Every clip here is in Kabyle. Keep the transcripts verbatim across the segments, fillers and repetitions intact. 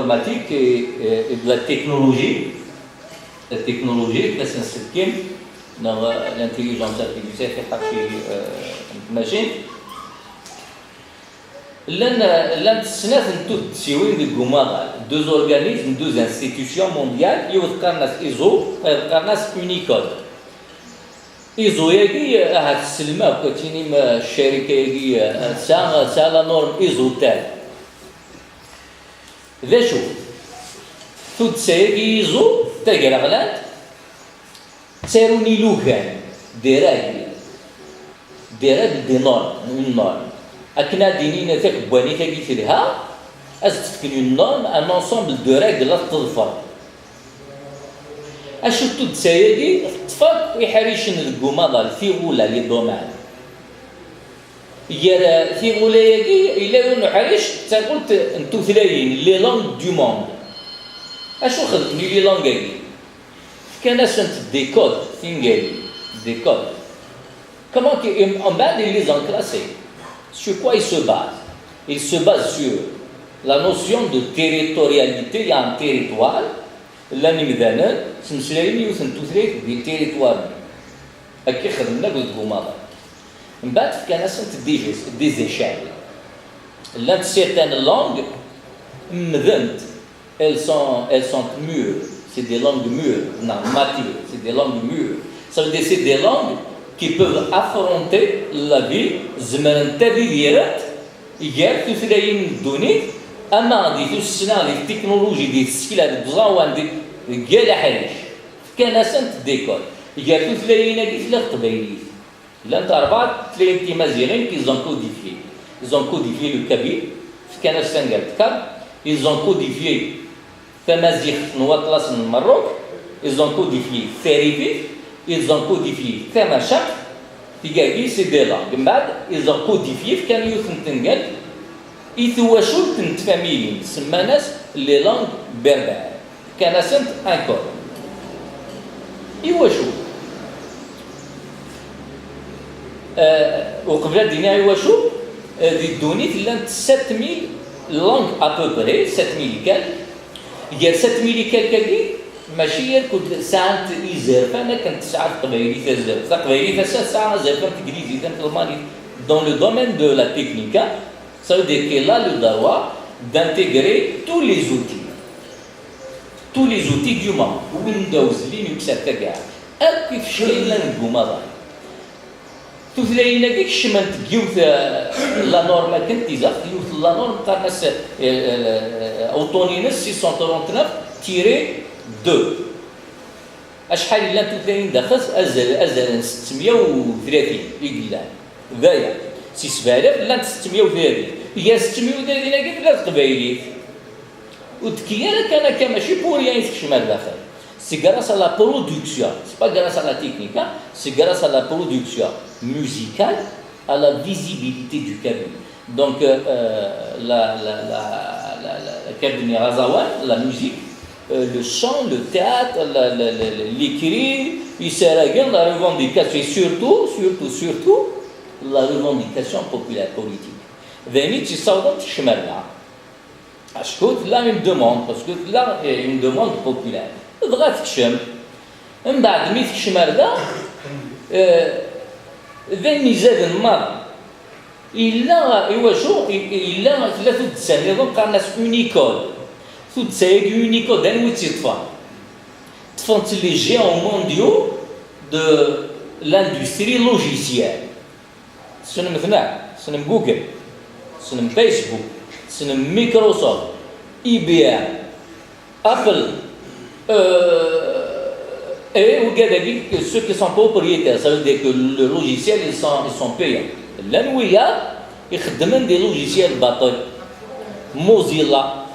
L'informatique et, et de la technologie, la technologie, la science, l'intelligence artificielle, llant, llant snat n tuddsiwin deg umaḍal, deux organismes, deux institutions mondiales, yiwet qqaren-as ISO, tayeḍ qqaren-as Unicode. ISO-agi, ahat tessnem akk, ad tinim, eh, ccarika-agi, eh, tesɛa, tesɛa la norme ISO tal. D acu? Tuddsa-agi ISO, tagraɣlant, ttarun ilugan, des règles, des règles, des normes, une norme. Akken ad d-inin takebbanit-agi telha, ad s-d-fken une norme, un ensemble de règles ad teḍfer. Acu tuddsa-agi? Teṭṭef akk iḥricen deg umaḍal, tiɣula, les domaines. Gar, eh, tiɣula-agi, yella yiwen uḥric, d taɣult n tutlayin, les langues du monde. Acu xedmen i les langues-agi? Fkan-asent des codes tingalin, des codes. Comment que, en bas, ils les ont classés. Sur quoi ils se basent? Ils se basent sur la notion de territorialité, il y a un territoire, llan imdanen, ttmeslayen yiwet n tutlayt di territoire-nni. Akka i xedmen akk deg umaḍal. Mbeɛd fkan-asent des, des échelles. Llant certaines langues, mdent, elles sont, elles sont mûres. C'est des langues mûres, non, matures, c'est des langues mûres. Ça veut dire c'est des langues qui peuvent affronter la vie, zemrent ad idirent gar tutlayin n ddunit, ama di tussna, di teknoloji, di tsekla, deg uẓawan, di, deg yal aḥric. Fkan-asent des codes. Gar tutlayin-agi tella teqbaylit. Llant rebɛa tutlayin timaziɣin qu'ils ont codifié. Ils ont codifié le kabyle, fkan-as tangertkab. Ils ont codifié tamaziɣt n waṭlas n Merruk. Ils ont codifié tarifit. Ils ont codifié tamacant. Tigagi, c'est des langues. Mbeɛd, ils ont codifié, fkan yiwet n tengalt i twacult n tfamilin, semman-as les langues berbères. Fkan-asent un code. Iwacu? Euh, uqbel ad d-iniɣ iwacu, euh, di ddunit llant sept mille langues à peu près, sept mille et quelques. Gar sept mille et quelques-agi, mačči irkul sɛant izerfan akken tesɛa teqbaylit azerf. Taqbaylit ass-a tesɛa azerfan n teglizit, am telmanit. Dans le domaine de la technique, hein, ça veut dire qu'elle a le droit d'intégrer tous les outils. Tous les outils du monde. Windows, Linux, et cetera. Akk ifecka yellan deg umaḍal. Tutlayin-agi kecment deg yiwet, eh, la norme akken tizaxt, yiwet la norme qqaren-as, eh, eh, uṭṭun-ines six cent trente-neuf tiret deux. Acḥal i llant tutlayin daxel? Azal, azal n settmya u tlatin i yellan. D aya. Si sebɛa alaf llant settmya u tlatin. Gar settmya u tlatin-agi tella teqbaylit. Ur d-tekki ara kan akka, mačči pour rien i tekcem ar daxel. C'est grâce à la production, c'est pas grâce à la technique, hein, c'est grâce à la production musicale, à la visibilité du kabyle. Donc, euh, euh, la, la, la, la, la, la kabyle, la musique, euh, le chant, le théâtre, la, la, la, la, l'écrit, isaragen, la revendication, et surtout, surtout, surtout, la revendication populaire politique. D ayen i tt-yessawḍen tekcem ar da. Acku tella une demande, parce que tella, eh, une demande populaire. Dɣa tekcem. Mbeɛd mi tekcem ar da, eh, d ayen izaden maḍi. Yella, iwacu, i-, yella, tella tuddsa nniḍen qqaren-as Unicode. Tuddsa-agi Unicode, anwa i tt-yeṭṭfen? Ṭṭfen-tt les géants mondiaux de l'industrie logicielle. Tessnem-ten akk, tessnem Google, tessnem Facebook, tessnem Microsoft, I B M, Apple, euh, et wigad-agi, ceux qui sont propriétaires, ça veut dire que le logiciel, ils sont, ils sont payants. Llan wiyaḍ ixeddmen des logiciels baṭel. Mozilla,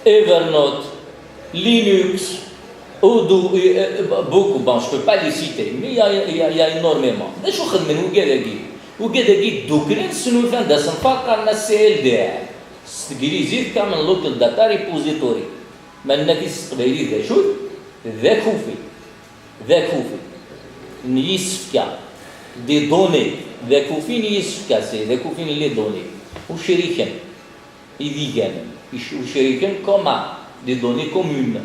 Evernote, Linux, Odoo, euh, euh, beaucoup, bon, je peux pas les citer, mais il y a, il y a, il y a énormément. D acu xedmen wigad-agi? Wigad-agi dduklen, snulfan-d asenfar, qqaren-as C L D R. S teglizit, Common Local Data Repository. Ma nenna-t s teqbaylit d acu-t? D akufi. D akufi n yisefka. Des données. D akufi n yisefka, c'est d akufi n les données. Ucriken. Idigan. Ic-, ucriken comme un, Des données communes.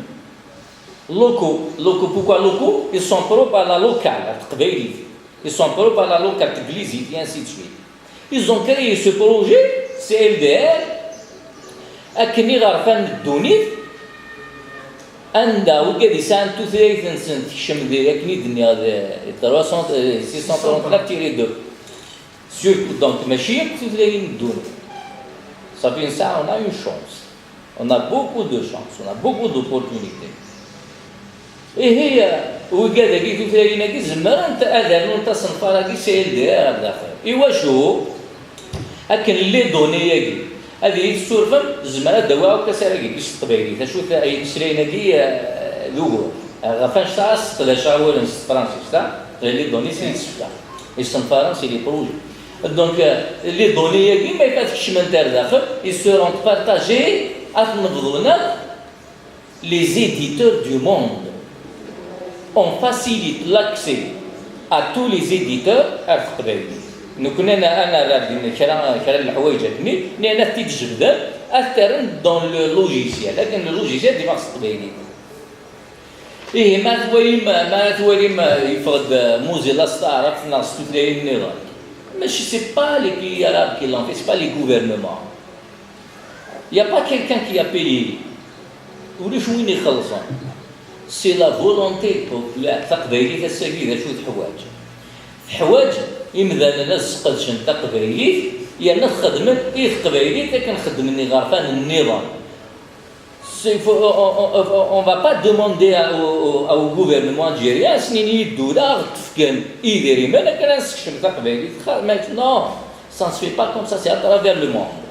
Locaux. Locaux. Pourquoi locaux? Ils sont propres à la locale, à teqbaylit. Ils sont propres à la locale, teglizit, et ainsi de suite. Ils ont créé ce projet, C L D R, akken iɣerfan n ddunit, anda wigad yesɛan tutlayt-nsen tekcem di, akken i d-nniɣ, di trois cents, euh, six cent trente-neuf tiret deux. Surtout, donc, mačči akk tutlayin n ddunit. Ça fait une, ça, on a une chance. On a beaucoup de chance, on a beaucoup d'opportunités. Ihi, wigad-agi, tutlayin-agi, zemrent ad rnunt asenfar-agi C L D R ar daxel. Iwacu? Akken les données-agi ad iyi-tessurfem, zemreɣ ad d-awiɣ akk asarag-agi s teqbaylit. Acu-t yettmeslayen-agi, eh, d ugur? Eh, ɣef anect-a ad sseqdaceɣ awalen s tefransist, ha? Les données, c'est les isefka. Isenfaren, c'est les projets. Donc, euh, les données-agi, ma yefat kecment ar daxel, ils seront partagés, ad t-nebḍun akk, les éditeurs du monde. On facilite l'accès à tous les éditeurs ar teqbaylit. Nekkni ad nerr din kra, kra n leḥwayeǧ akkenni, nnan ad t-id-jebden, ad t-rren dans le logiciel. Akken le logiciel d-ibaɣ s teqbaylit. Ihi, ma twalim, ma twalim yeffeɣ-d Mozilla s taɛrabt neɣ s tutlayin nniḍen, mačči, c'est pas les pays arabes qui l'ont fait, c'est pas les gouvernements. Il n'y a pas quelqu'un qui a payé. Ulac win ixellṣen. C'est la volonté populaire. Taqbaylit ass-agi d acu teḥwaǧ? Teḥwaǧ imdanen ad sqedcen taqbaylit, yerna xedmen i teqbaylit akken xeddmen iɣerfan nniḍen. C'est, faut, on, on, on, on va pas demander à, au, au, au gouvernement algérien, s-nini ddula ad ɣ-d-tefken idrimen akken ad nsekcem taqbaylit. Xa-, mais non, ça ne se fait pas comme ça, c'est à travers le monde.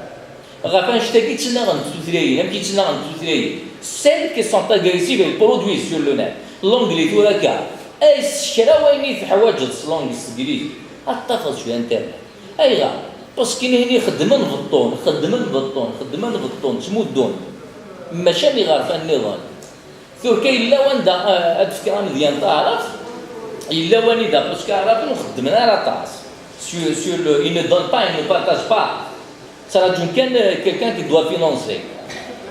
Ɣef annect-agi i ttnaɣent tutlayin, amek i ttnaɣent tutlayin? Celles qui sont agressives et produisent sur le net. L'anglais tura akka, ay s kra wayen i teḥwaǧeḍ s langue s teglizit, ad t-tafeḍ sur internet. Ayɣer? Parce que nihni xeddmen beṭṭun, xeddmen beṭṭun, xeddmen beṭṭun, ttmuddun. Maca am iɣerfan nniḍen. Turka yella wanda, eh, ad d-fkeɣ amedya n taɛrabt, yella wanida, parce que aɛraben ur xeddmen ara aṭas. Sur, sur le, ils ne donnent pas, ils ne partagent pas. Ttraǧun kan, eh, quelqu'un qui doit financer.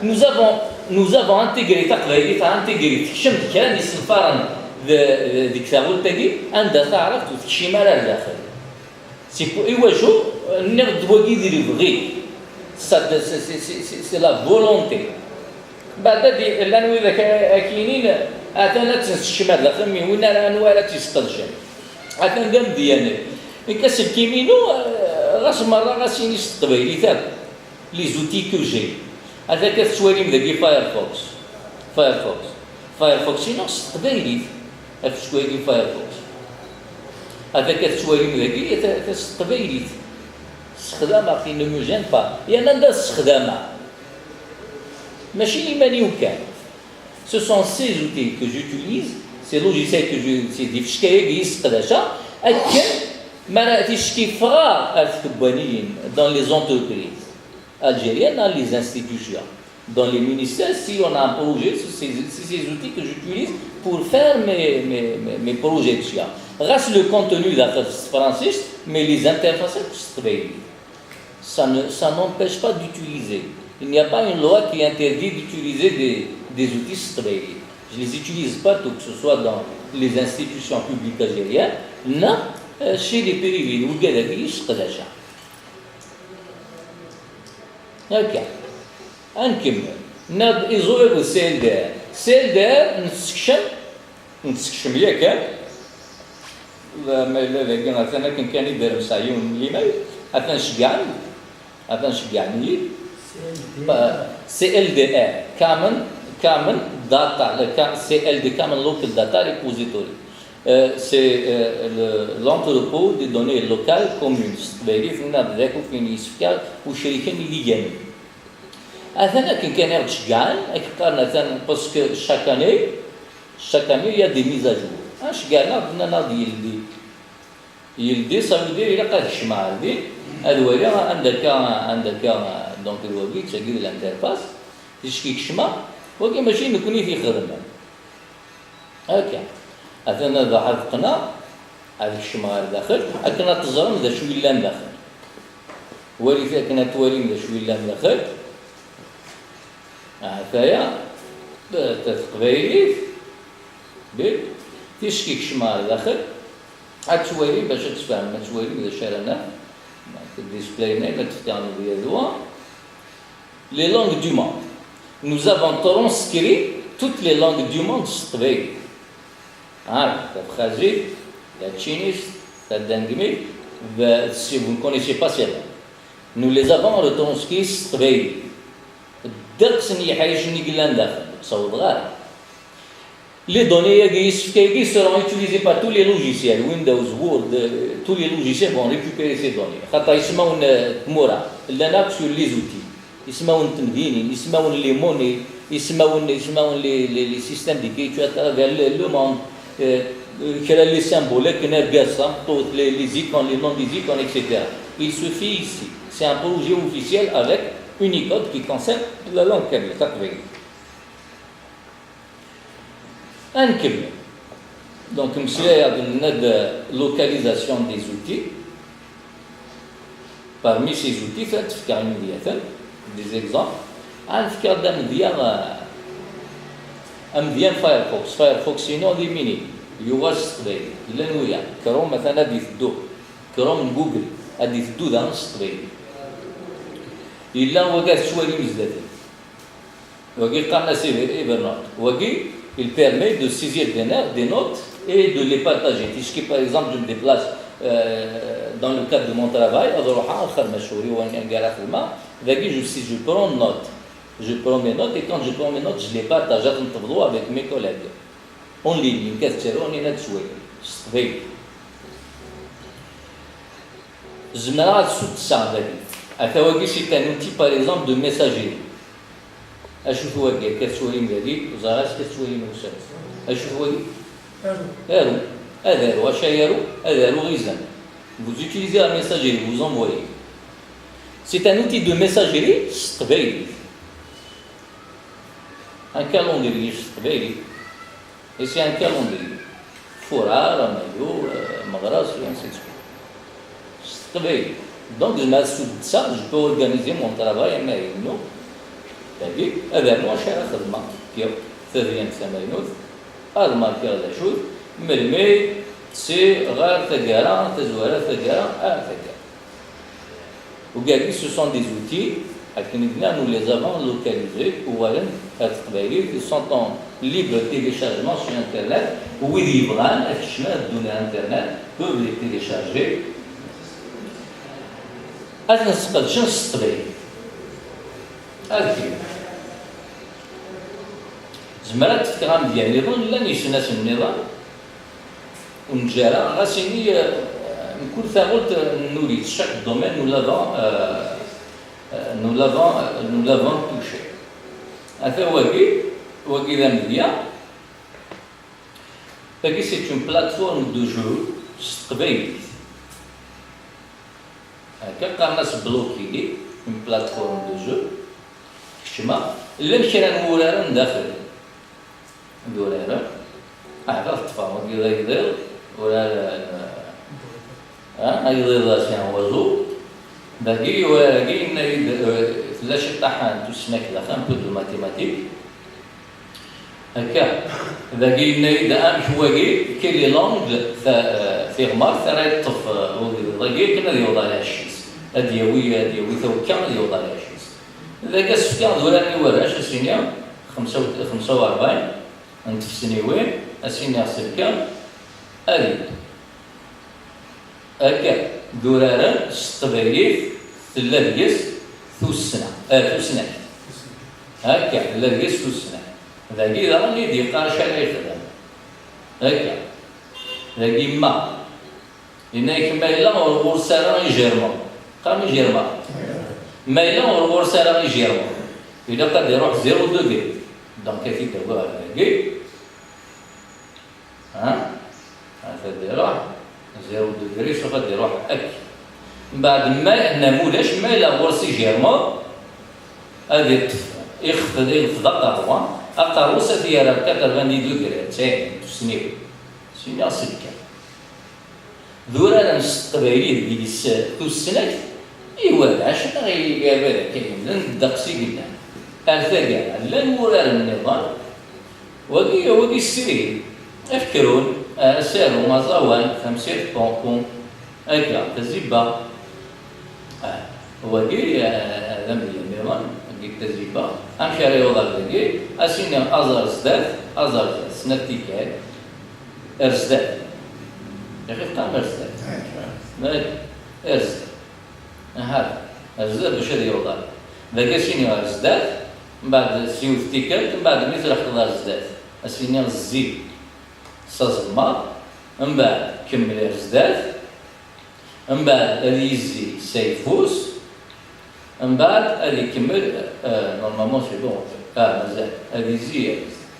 Nous avons, nous avons intégré taqbaylit, a intégré, tekcem-d kra n yisenfaren de, de, deg taɣult-agi, anda taɛrabt ur tekcim ara ar daxel. C'est pour, iwacu? Nniɣ-d wagi d lebɣi. Ça, c'est, c'est, c'est, c'est, c'est la volonté. Beɛda di, llan widak a, a k-yinin, atan ad tt-nessekcem ar daxel, mi win ara, anwa ara tt-yesqedcen? Atan d amedya-nni. Nekk aselkim-inu, eh, ɣas merra ɣas ini s teqbaylit akk. Les outils que j'ai. Atan akka tettwalim dagi Firefox. Firefox. Firefox-inu s teqbaylit. Ad tettwalim Firefox. Atan akka tettwalim dagi, ata, ata s teqbaylit. Ssexdameɣ-t, il ne me gêne pas. Yerna anda ssexdameɣ? Mačči iman-iw kan. Ce sont ces outils que j'utilise, ces logiciels que je, ces ifecka-agi i sseqdaceɣ, akken mi ara ticki ffɣeɣ ar tkebwaniyin, dans les entreprises algériennes, dans les institutions, dans les ministères, si on a un projet, c'est ces, c'est ces outils que j'utilise pour faire mes, mes, mes, mes projets dessus. Ɣas le contenu daxel s tefransist, mais les interfaces s teqbaylit. Ça ne, ça n'empêche pas d'utiliser. Il n'y a pas une loi qui interdit d'utiliser des, des outils s teqbaylit. Je les utilise partout, que ce soit dans les institutions publiques algériennes, neɣ, euh, chez les privés, wigad-agi i sseqdaceɣ. Akka. Ad nkemmel. Nniɣ-d iẓuliḍ d C L D R. C L D R nessekcem, nessekcem yakan. Ma yella dagi, atan akken kan i d-remseɣ yiwen n l'email, atan ceggɛen, atan ceggɛen-iyi. C L D R, Common, Common Data, le Ca-, C L D, Common Local Data Repository. Euh, c'est, euh, le, l'entrepôt des données locales communes. S teqbaylit, nniɣ-d d akk ayen yessefk ucriken iliganen. Atan akken kan i ɣ-d-ceggɛen, akken qqaren atan, parce que chaque année, chaque année, il y a des mises à jour. Ah, ceggɛen-aɣ-d, nnan-aɣ-d yeldi. Yeldi, ça veut dire ilaq ad kecmeɣ ar din, ad waliɣ anda akka, anda akka, donc, d wagi, d tagi d l'interface, ticki kecmeɣ, wagi mačči d nekkni i t-ixedmen. Akka. Atan ad ruḥeɣ ad qqneɣ, ad kecmeɣ ar daxel, akken ad teẓrem d acu yellan daxel. Walit akken ad twalim d acu yellan daxel. Ataya, Teqbaylit, ticki kecmeɣ ar daxel, ad twalim bac ad tfehmem, ad twalim d acu ara naf. Display name, ad tefkeɣ amedya d wa. Les langues du monde. Nous avons transcrit toutes les langues du monde s teqbaylit. Ah, l'abkhazit, la tchinit, la dangmit, si vous ne connaissez pas ces langues. Nous les avons retranscrites s teqbaylit. Ddeqs n yiḥricen i yellan daxel, ur ssawḍeɣ ara. Les données-agi, isefka-agi, seront utilisés par tous les logiciels, Windows, Word, euh, tous les logiciels vont récupérer ces données. Xaṭer ismawen, euh, tmura, llan akk sur les outils. Ismawen n temdinin, ismawen les monnaies, ismawen, ismawen les, les, les systèmes d'écriture à travers le, le monde, euh, euh, kra les symboles, akken argaz, tameṭṭut, les, les icônes, les noms des icônes, et cetera. Il suffit ici. C'est un projet officiel avec Unicode qui concerne la langue kabyle, taqbaylit. Ad nkemmel. Donc, mmeslayeɣ-d, nenna-d localisation des outils. Parmi ces outils, ad d-fkeɣ imedyaten, des exemples. Ad fkeɣ-d amedya, euh, amedya n Firefox. Firefox-inu d imini, yuɣal s teqbaylit. Llan wiyaḍ. Chrome atan ad iteddu. Chrome n Google ad iteddu daɣen s teqbaylit. Yella wagi ad tettwalim zdat-i. Wagi qqaren-as Ever-, Evernote. Wagi, il permet de saisir des no-, des notes et de les partager. Puisque, par exemple, je me déplace, euh, dans le cadre de mon travail, ad ruḥeɣ axxam ma ccɣel-iw anga ara xedmeɣ, dagi, je, si je prends note, je prends mes notes et quand je prends mes notes, je les partage, ad tent-bḍuɣ avec mes collègues. En ligne, nekk ad ttaruɣ, nin ad ttwalin s teqbaylit. Zemreɣ ad sudseɣ dagi. Ata wagi, c'est un outil, par exemple, de messagerie. Acu-t wagi, akka tettwalim dagi, ẓer acu tettwalim ussan. Acu-t wagi? Aru. Aru. Ad aru, acu ay aru? Ad aru izen. Vous utilisez la messagerie, vous envoyez. C'est un outil de messagerie s teqbaylit. Un calendrier s teqbaylit. Et c'est un calendrier. Furar, amayu, euh, meɣres, et ainsi de suite. S teqbaylit. Donc, zemreɣ ad sudseɣ, je peux organiser mon travail, amahil-inu. Dagi, ad rnuɣ acu ara xedmeɣ. Fkiɣ tadyant tamaynut, ad markiɣ d acu-t, melmi, si, ɣer taggara, tazwara, taggara, ar taggara. Ugagi, ce sont des outils, akken i d-nniɣ, nous les avons localisés, uɣalen ar teqbaylit, ils sont en libre téléchargement sur Internet, wid yebɣan ad kecmen ad ddun ar Internet, peuvent les télécharger, ad ten-sqedcen s teqbaylit. Ad kemmlen. Zemreɣ ad d-fkeɣ amedya nniḍen, llan yisnasen nniḍen, ur neǧǧi ara, ɣas ini, euh, mkul taɣult, euh, nuli-tt, chaque domaine nous l'avons, euh, euh, nous l'avons, euh, nous l'avons touché. Ata wagi, wagi d amedya. Tagi, c'est une plateforme de jeu s teqbaylit. Akka qqaren-as Blockly, une plateforme de jeu. Kecmeɣ, llan kra n wuraren daxel. D uraren. Ah, ad ṭṭfeɣ, wagi d agḍiḍ, urar, ah, agḍiḍ-a si wazu. Dagi, urar-agi, yenna-yi-d, eh, tella ciṭṭaḥ n tusnakt daxel, un peu de mathématiques. Akka, dagi yenna-yi-d amek wagi, quelle est l'angle, ta-, eh, tiɣmert ara yeṭṭef, eh, wagi, dagi akken ad yaweḍ ar lɛecc-is. Ad yawi, ad yawi tawekka, ad yaweḍ ar lɛecc-is. Dagi as-fkeɣ d urar i warrac, ad s-iniɣ xemsa u, xemsa u rebɛin n tfesniwin, ad s-iniɣ selkem, ad yeddu. Akka, d uraren s teqbaylit, tella deg-s tussna, eh, tusnakt. Akka, tella deg-s tussna. Dagi daɣen i d-yeqqar acu ara yexdem. Akka. Dagi ma. Yenna-yak ma yella ur ɣur-s ara ijirmeḍ. Qqaren ijirmeḍ. Ma yella ur ɣur-s ara ijirmeḍ. Ilaq ad iruḥ zéro degré. Donc ad t-id-awiɣ ar dagi. Ha? Ad iruḥ zéro degré, sauf ad iruḥ akk. Mbeɛd ma, nna ma ulac, ma yella ɣur-s ijirmeḍ, ad iṭṭef, ixfed, ixfed aqerru-a, aqerru-s ad t-yerr ar quatre-vingt-dix degrés, ar tesɛin, tusniwin. Sini aselkam. D uraren s teqbaylit deg-s tusnakt, i warrac neɣ i yerra akka yellan ddeqs i yellan. Ar taggara, llan wuraren nniḍen, Wagi, wagi ssiri. Afkrun, eh, asaru, aẓawan, tamsirt, pumpu, akka, tazibba. Ah, wagi, eh, d amedya nniḍen, wagi d tazibba. Amek ara yaweḍ ar dagi? Ad s-iniɣ aẓ ar zdat, aẓ ar zdat, snat tikkal, ar zdat. Yaxi teqqarem ar zdat. Ar zdat. Aha, ar zdat bac ad yaweḍ ar. Dagi ad s-iniɣ ar zdat, mbeɛd s yiwet tikkelt, mbeɛd mi tleḥqeḍ ar zdat, ad s-iniɣ zzi s azelmaḍ, mbeɛd kemmel ar zdat, mbeɛd ad yizzi s ayeffus, mbeɛd ad ikemmel, eh, normalement c'est bon, ah, mazal, ad yizzi ar zdat,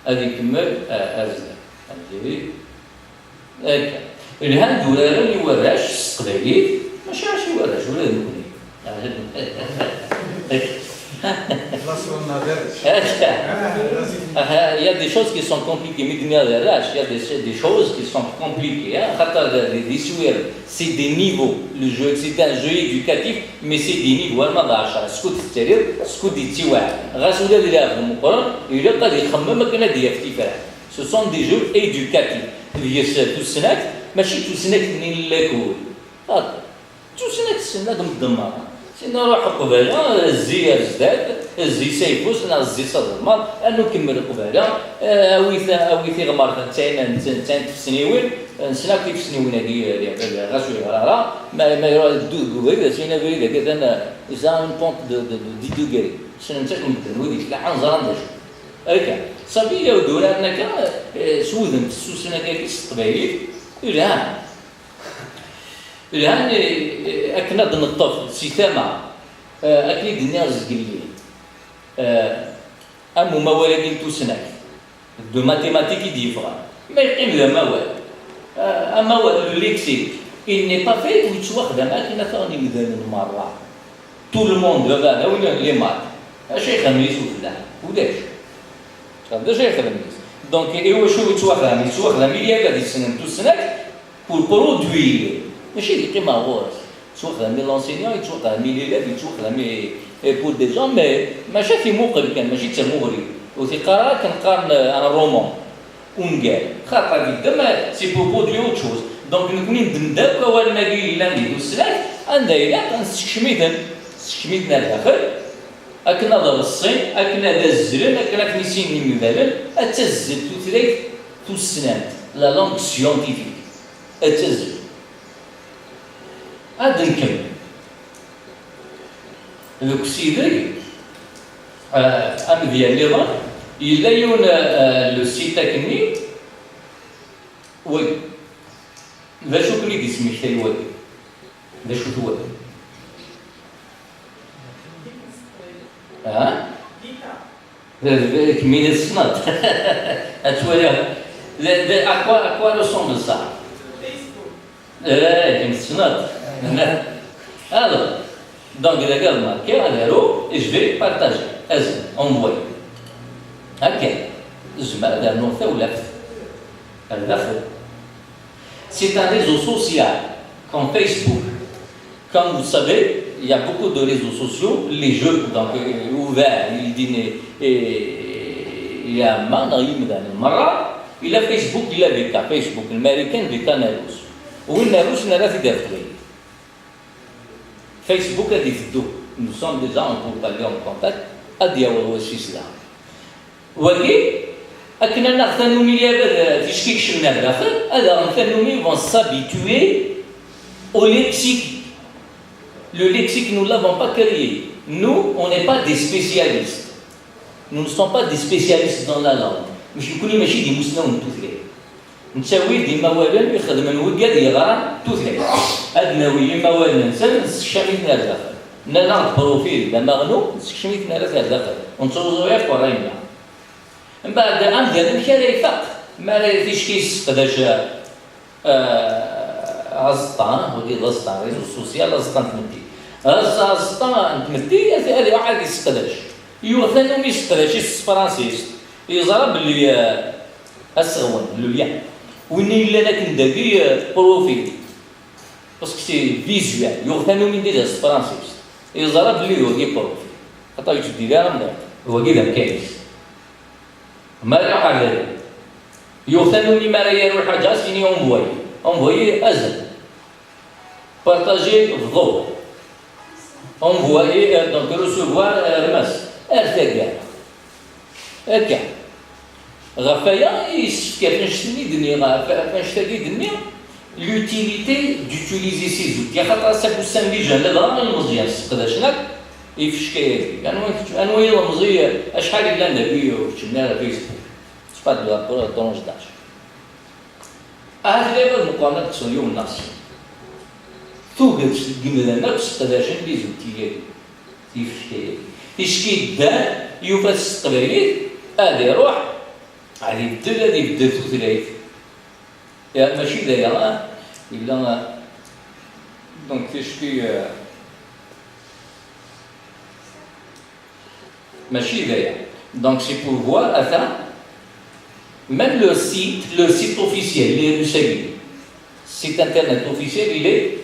ad ikemmel, eh, ar zdat. Ad yizzi. Akka. Lhan-d uraren i warrac s teqbaylit, maca acu i warrac, ula d nekkni. Akka. Laṣel-nneɣ d arrac. Akka. Ah, il y a des choses qui sont compliquées. Mi d-nniɣ d arrac, il y a des, des choses qui sont compliquées, hein. Xaṭer d, d, d iswiren, c'est des niveaux. Le jeu, c'est un jeu éducatif, mais c'est des niveaux. Arma d ɛecṛa, skud tettaliḍ, skud yettiwaɛed. Ɣas ula d lɛebd meqqren, ilaq ad ixemmem akken ad d-yaf tifrat. Ce sont des jeux éducatifs. Deg-s tusnakt, mačči d tusnakt-nni n lakul. Xaṭer, d tusnakt ssnen akk medden merra. Sinna ruḥ qbala, zzi ar zdat, zzi s ayeffus neɣ zzi s azelmaḍ, rnu kemmel qbala, eh, awi ta-, awi tiɣmert n tesɛin, n tesɛin tfesniwin, nessen akk tifesniwin-agi, eh, ɣas ur yeɣri ara, ma, ma iruḥ ddu deg ubrid, ad s-yini abrid-agi atan, eh, yesɛa une pente de, de, de dix degrés. Ssnen-tt akk medden, wid yettlaḥan ẓran d acu. Akka, ṣafi yaw d-uraren akka, eh, s wudem fessusen akka s teqbaylit, lhan. Lhan, eh, eh, akken ad neṭṭef si tama, eh, akken i d-nniɣ zgelli, eh, am umawal-agi n tusnakt, d mathématique i d-yeffɣen. Ma yeqqim d amawal, eh, amawal, le lexique, il n'est pas fait, ur yettwaxdam akken ata imdanen merra. Tout le monde, baba, d awin les maths. Acu yexdem yis ufella? Ulac. D acu yexdem yis? Donc, i wacu yettwaxdam? Yettwaxdam i yal ad yessnen tusnakt pour produire. Mačči d yeqqim ɣur-s. Yettwaxdam i l'enseignant, yettwaxdam i l'élève, yettwaxdam i, i pour des gens, mais maca timuqel kan, mačči d tamuɣli. Ur t-iqqar ara akken qqaren, euh, un roman. Ungal. Xaṭer di ddem, c'est pour produire autre chose. Donc, nekkni ndem-d akk awalen-agi yellan di tusnakt, anda ilaq, nessekcem-iten. Nessekcem-iten ar daxel, akken ad reṣṣin, akken ad azzlen, akken ad ten-issinen imdanen, ad tazzel tutlayt tussnant, la langue scientifique. Ad tazzel. Ad nkemmel. Deg usideg, eh, amedya nniḍen, yella yiwen, eh, le site akkenni, wagi. D acu ken-id-yesmektay wagi? D acu-t wagi? Ha? D, d, kemmini tessneḍ. Ad twaliḍ. D, d, à quoi, à quoi ressemble ça? Eh, kemm tessneḍ. Alors, donc, dagi ad marquer, ad aruɣ, et je vais partager. Azen, envoyer. Akka. Zemreɣ ad rnuɣ tawlaft. Ar daxel. C'est un réseau social, comme Facebook. Comme vous le savez, il y a beaucoup de réseaux sociaux, les jeux, donc, euh, ouverts, il dit, euh, il y a, il y a Facebook, il a V K, Facebook, l'américain V K Narus. Ou Narus, Narus, Facebook ad iteddu. Nous sommes déjà en, pour parler en contact, ad yaweḍ wass-is da. Wagi, akken ad naɣ tanumi, ad, ticki kecmen ar daxel, ad aɣen tanumi, vont s'habituer au lexique. Le lexique, nous l'avons pas créé. Nous, on n'est pas des spécialistes. Nous ne sommes pas des spécialistes dans la langue. Mačči, nekkni mačči d imusnawen n tutlayt. Nettawi-d imawalen ixedmen wigad yeɣran tutlayt. Ad nawi imawalen-nsen, nessekcam-iten ar daxel. Nnan-aɣ-d profil d amaɣnu, nessekcem-iten ar daxel. Ur nettruẓu yakk ṛṛay-nneɣ. Mbeɛd, amdan amek ara ifaq mi ara ticki yesseqdac, eh, aẓeṭṭa, wagi d aẓeṭṭa, réseau social, aẓeṭṭa n tmetti. Aẓ-, aẓeṭṭa n tmetti, ad, ad iruḥ ad yesseqdac. Yuɣ tanumi yesseqdac-it s tefransist, yeẓra belli, eh, aseɣwen, le lien. Win yellan akken dagi, eh, profil. Parce que c'est visuel. Yuɣ tanumi déjà s tefransist. Yeẓra belli d wagi profil. Xaṭer yettbeddil ara mliḥ. D wagi d amkan-is. Ma ara ḥerren, yuɣ tanumi mi ara yaru lḥaǧa, as-yini envoyer. Envoyer, azen. Partager, bḍu. Envoyer, euh, donc recevoir, euh, rmes. Ar taggara. Akka. Ɣef waya i yessefk ɣef annect-nni i d-nniɣ, ɣef, ɣef annect-agi i d-nniɣ, l'utilité d'utiliser ces outils. Axaṭer ass-a n wussan d ijan, ladɣa ilmeẓyen sseqdacen akk ifecka-agi. Anwa kečč, anwa ilemẓi, acḥal i llan dagi ur keččmen ara Facebook? C'est pas de la, pour la tranche d'âge. Ahat lɛibad meqqren akk ṭṭsen yiwen neɣ sin. Tuget deg yimdanen akk sseqdacen les outils-agi, tifecka-agi. Ticki yeddan, yufa-tt s teqbaylit, ad iruḥ, ad ibeddel, ad ibeddel tutlayt. Ya, mačči d aya, ah, yella, ah, donc ticki, ah, mačči d aya. Donc c'est pour voir, ata, même leur site, leur site officiel, les Russes, site internet officiel, il est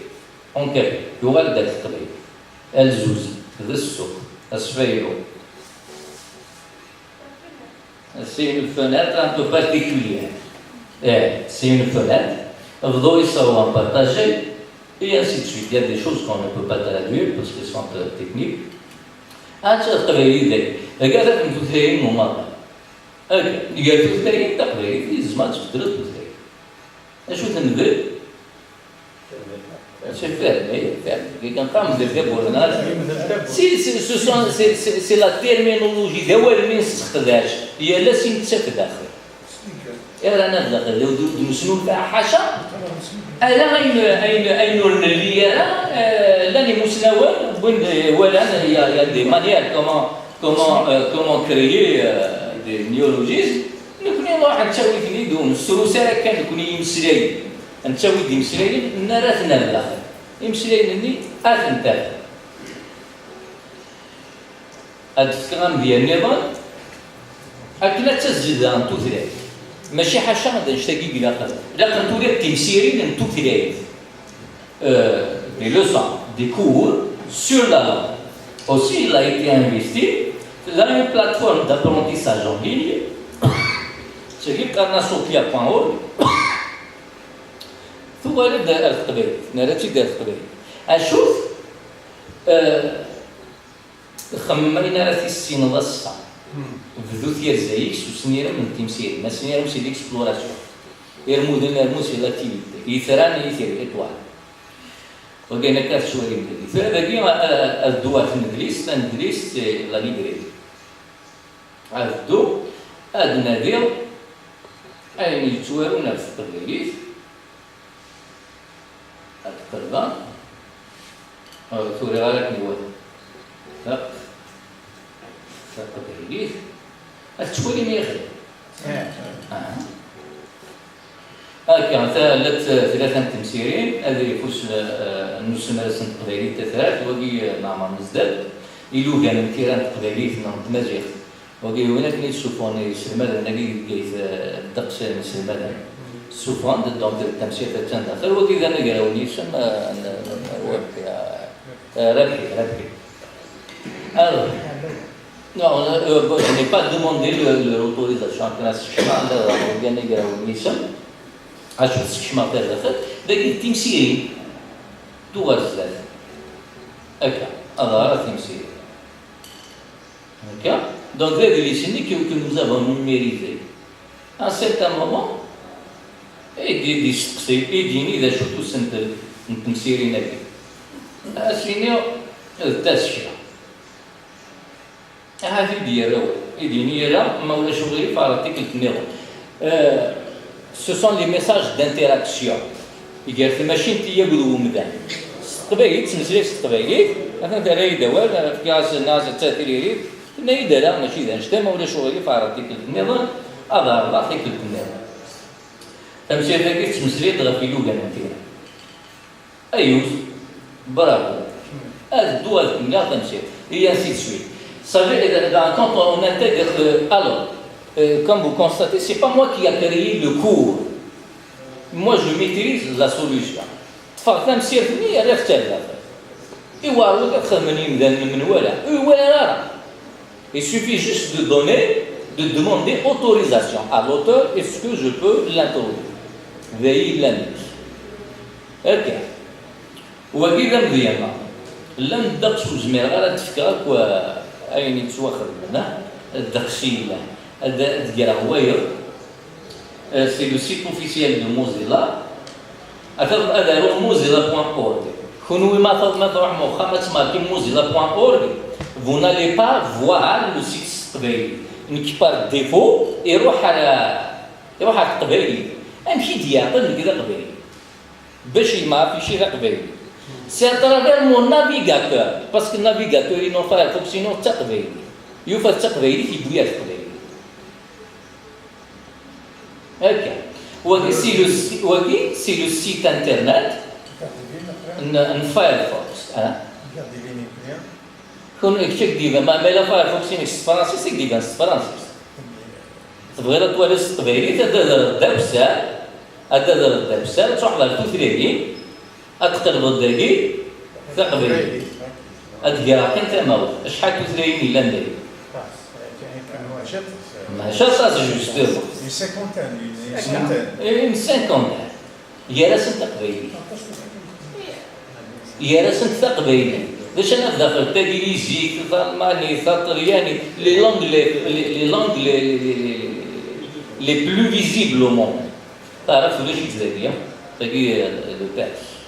en kabyle. Yuɣal-d ar teqbaylit. Alzuz, d ssuq, asfaylu. C'est une fenêtre un peu particulière. Eh, c'est une fenêtre. Bḍu iṣerwan, partager, et ainsi de suite. Il y a des choses qu'on ne peut pas traduire parce qu'elles sont, euh, techniques. Ad teqbaylit dagi. Dagi ara tafem tutlayin n umaḍal. Akka, gar tutlayin, taqbaylit, yezmer ad tbeddel tutlayt. Acu tenbel? Acu fermé, fermé. Kan qam d tawwurt, neɣ? Si, si, ce sont, c'est, c'est, c'est la terminologie, d awal mi nesseqdac, yal ass i nettaf daxel. Ara naf daxel, d, d, d nesnulfa, ḥaca, ala ayen, ayen, ayen ur nelli ara, eh, llan imusnawen, wwin, eh, walan, il y a, il y a des manières comment, comment, euh, comment créer, euh, des néologismes. Nekni nruḥ nettawi-ten-id ur nesrus ara kan nekni imeslayen. Nettawi-d imeslayen, nerra-ten ar daxel. Imeslayen-nni ad ten-taf. Ad d-fkeɣ amedya nniḍen akken ad tazzel daɣen tutlayt. Mačči ḥaca d annect-agi i ilaqen. Ilaqen tura d timsirin n tutlayt. Euh, des leçons, des cours sur la langue. Aussi, il a été investi dans une plateforme d'apprentissage en ligne, c'est Carnasophia point org. Tuɣal-d ar teqbaylit, nerra-tt-id ar teqbaylit. Acu-t, euh, xemmem ayen ara tissineḍ ass-a. Bdu tirza-ik s usnirem n timsirin. Asnirem, c'est l'exploration. Irmuden, irmud, c'est l'activité. Itran, les étoiles. Wagi akka tettwalim dagi. Tura dagi, a, a, ad dduɣ ɣer tnedlist, tanedlist, c'est la librairie. Ad dduɣ, ad nadiɣ ayen yettwarun ɣef teqbaylit, ad qelbeɣ, ur t-uriɣ ara akken iwata. Taq-, taqbaylit, ad tettwalim yaxi. Ah. Akka, ta-, llant tlata n temsirin, Adrif us-, eh, n usemres n teqbaylit tatrart, wagi, eh, n Ɛmer Mezdad, ilugan n tira n teqbaylit neɣ n tmaziɣt, wagi, win akken i d-ssuffɣen yiselmaden-agi deg Bgayet, eh, ddeqs n yiselmaden. Ssuffɣen-d, donc, tamsirt attan daxel, wagi d anagraw n yisem, eh, n, n, n, eh, Rabḥi, Rabḥi. Alors, non, euh, bon, je n'ai pas demandé le, le, l'autorisation, akken ad sekcmeɣ, anda d anagraw n yisem, acu ad sekcmeɣ tar daxel, dagi d timsirin, tuɣal zdat. Akka, ad ɣreɣ timsirin. Akka, donc d adlis-nni que, que nous avons numérisé. À un certain moment, i d-, i d-yesteqsi, i d-yini d acu-t usentel n temsirin-agi. Ad s-iniɣ d tasekla. Ahat i d-yerra awal. I d-yini yala, ma ulac uɣilif, ɣer article nniḍen. Euh, ce sont les messages d'interaction. Gar tmacint-i akked wemdan. S teqbaylit, ttmeslay s teqbaylit, atan terra-yi-d awal, fkiɣ-as, nniɣ-as atta tiririt, tenna-yi-d ala, mačči d annect-a, ma ulac uɣilif, ɣer article nniḍen, ad ɛerḍeɣ tikkelt nniḍen. Tamsirt-agi tettmeslay-d ɣef ilugan n tira. Ayus, bravo. Ad dduɣ ad kemmleɣ tamsirt. Et ainsi de suite. Ça veut dire, dans, quand on intègre, euh, alors, euh, comme vous constatez, c'est pas moi qui a créé le cours. Moi, je maîtrise la solution. Ṭṭfeɣ tamsirt-nni, rriɣ-tt ar daxel. Iwaɛer wid ad xedmen yimdanen menwala. Ur iwaɛer ara. Il suffit juste de donner De demander autorisation à l'auteur, est-ce que je peux l'introduire? D ayi yellan deg-s. Akka. Wagi d amedya-nneɣ. Llan ddeqs ur zmireɣ ara ad d-fkeɣ akk, eh, ayen yettwaxedmen, eh, ddeqs i yellan. Ad, ad d-greɣ wayeḍ. Eh, c'est le site officiel de Mozilla. Ad, ad aruɣ mozilla point org. Kunwi ma, ma tṛuḥem uxxam ad tmerkim mozilla point org, vous n'allez pas voir le site s teqbaylit. Nekk par défaut iruḥ ar, iruḥ ar teqbaylit. Amek i d-yeɛqel nekk d aqbayli? Bac yemɛafici taqbaylit. C'est à travers mon navigateur, parce que navigateur inu Firefox inu d taqbaylit. Yufa d taqbaylit, yewwi ar teqbaylit. Akka. Wagi, c'est le si-, wagi, c'est le site internet n, n Firefox, hein? Kun, kečč ak d-iban, ma, ma yella Firefox inek s tefransist, ak d-iban s tefransist. Tebɣiḍ ad twaliḍ s teqbaylit, ad d-adreḍ d awessar, ad d-adreḍ d awessar, ad truḥeḍ ar tutlayin, ad tqelbeḍ dagi taqbaylit. Ad d-greɣ kan tamawt. Acḥal tutlayin yellan dagi? Maca aṭas, justement. Une cinquantaine, une, une centaine. Une cinquantaine. Gar-asent taqbaylit. Gar-asent taqbaylit. D acu ara naf daxel? Taglizit, talmanit, taṭelyanit, les langues les, les, les langues les, les, les, les, les plus visibles au monde. Taɛrabt ulac-itt dagi, tagi, euh, le perse.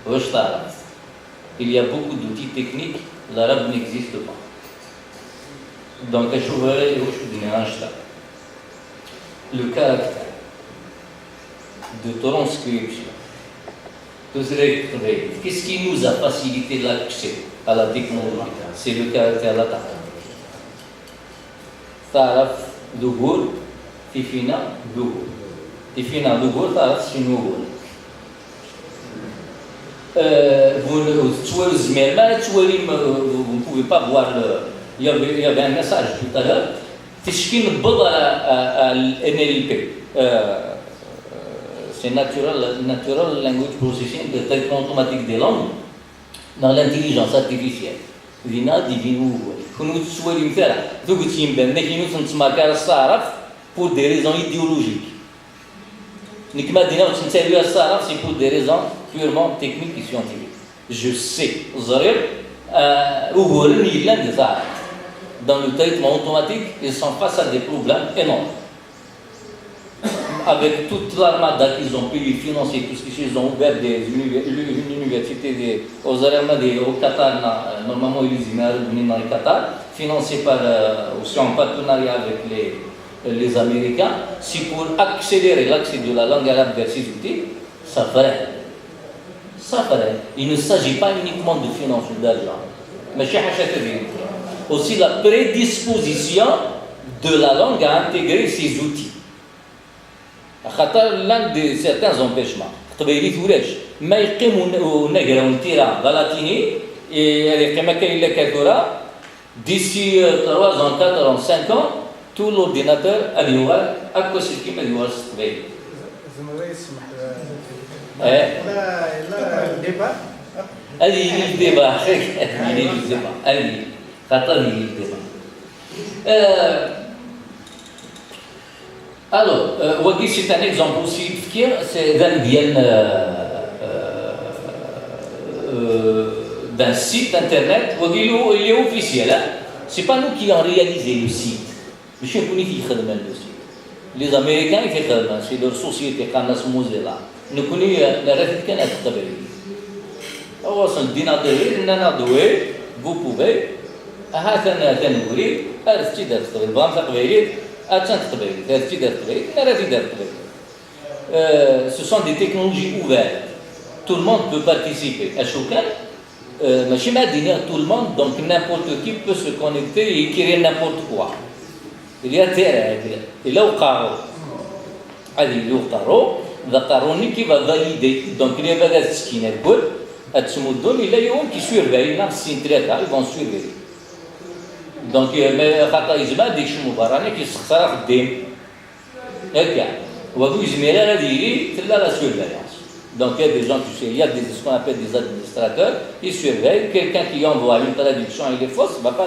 Ulac taɛrabt. Il y a beaucoup d'outils techniques, l'arabe n'existe pas. Donc, acu bɣiɣ, acu d-nniɣ annect-a? Le caractère de transcription. Tutlayt taqbaylit. Qu'est-ce qui nous a facilité l'accès à la technologie? C'est le caractère latin. Taɛrabt d ugur, tifina d ugur. Tifina d ugur, taɛrabt sin wuguren. Euh, vous ne, vous ne pouvez pas voir le, il y avait, il y avait un message tout à l'heure. Ticki newweḍ à, à, à N L P. Euh, c'est natural, natural language processing, le traitement automatique des langues, dans l'intelligence artificielle. Dinna ad d-ibin wuguren. Kenwi ur tettwalim ara. Tuget yimdanen-agi ur ten-ttmerkar s taɛrabt pour des raisons idéologiques. Nekk ma d-iniɣ ur ttmettawi ara s taɛrabt, c'est pour des raisons purement techniques et scientifiques. Je sais, ẓriɣ, euh, uguren yellan di taɛrabt. Dans le traitement automatique, ils sont face à des problèmes énormes. Avec toute l'armada qu'ils ont pu financer, tout ce qu'ils ont ouvert des univers-, une université des, aux Arabes, au Qatar, na-, normalement, ils y au Qatar, financée par, euh, aussi en partenariat avec les, les Américains, c'est pour accélérer l'accès de la langue arabe vers ces outils. Ça ferait. Ça ferait. Il ne s'agit pas uniquement de finances ou d'argent. Mais aussi la prédisposition de la langue à intégrer ces outils. Axaṭer llan des, certains empêchements. Teqbaylit ulac. Ma yeqqim un-, unagraw n tira d alatini, eh, ad yeqqim akka yella akka tura, d'ici, euh, trois ans, quatre ans, cinq ans, tout l'ordinateur ad yuɣal akk aselkim ad yuɣal s teqbaylit. Zemreḍ ad yi-tsemḥeḍ? Eh? La, la, débat. Ad yili débat, ad yili débat, ad yili. Xaṭer ad yili débat. Euh, Alors, euh, wagi, c'est un exemple aussi, c'est d'un bien, euh, euh, euh, d'un site internet, wagi, il est, il est officiel, hein. C'est pas nous qui avons réalisé le site. Mačči nekkni i t-ixedmen le site. Les Américains i t-ixedmen, c'est leur société, qqaren-as Mozilla. Nekkni, euh, nerra-t-id kan ɣer teqbaylit. Ɣur-sen ddin aṭahi, nnan-aɣ-d, oui, vous pouvez, ha-t-an, ha-t-an ubrid, rret-tt-id ar teqbaylit. Tebɣam taqbaylit? Attan teqbaylit, rret-tt-id ar teqbaylit, nerra-t-id ar teqbaylit. Euh, ce sont des technologies ouvertes. Tout le monde peut participer. Acu kan, euh, mačči ma ad iniɣ tout le monde, donc n'importe qui peut se connecter et écrire n'importe quoi. Il y a des règles. Il y a uqerru. Ad yili uqerru, d aqerru-nni qui va valider. Donc, les bagage ad ttekkin irgel, ad ttmuddun, yella yiwen qui surveille, neɣ sin tlata, ils vont surveiller. Donc, euh, mais xaṭer yezmer ad d-ikcem uberrani, ad k-yessexṣer axeddim. Akka. Wagi ur yezmir ara ad yili, tella la surveillance. Donc, il y a des gens, tu sais, il y a des, ce qu'on appelle des administrateurs, ils surveillent. Quelqu'un qui envoie une traduction, il est fausse, va pas